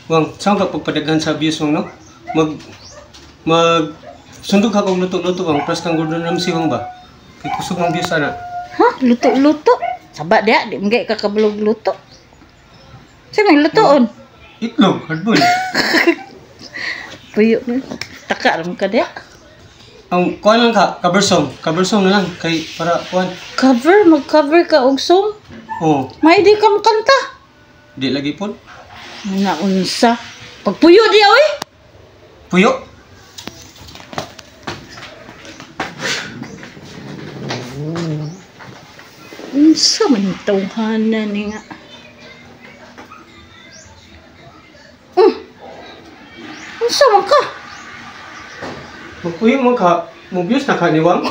Wang, saan ka pagpadaghan sa views, Wang, no? Mag mag sundog ka kog luto-luto, Wang, press kang Gordon Ramsay, Wang, ba? Kay kusog mang views ana. Ha? Luto-luto? Saba diha, di mga ka kabalog luto. Sa may lutoon? Itlog, hardboil. Puyo na. Taka ram ka diha. Ang kuan lang ka, cover song na lang kay para kuan. Cover, mag-cover ka og song. Oh, May di ka makanta. Di lagi pod. Nga unsa. Pagpuyo diha oy. Puyo. Unsa man tawhana ni nga. Unsa man ka? Magpuyo man ka, mo views na ka ni Wang.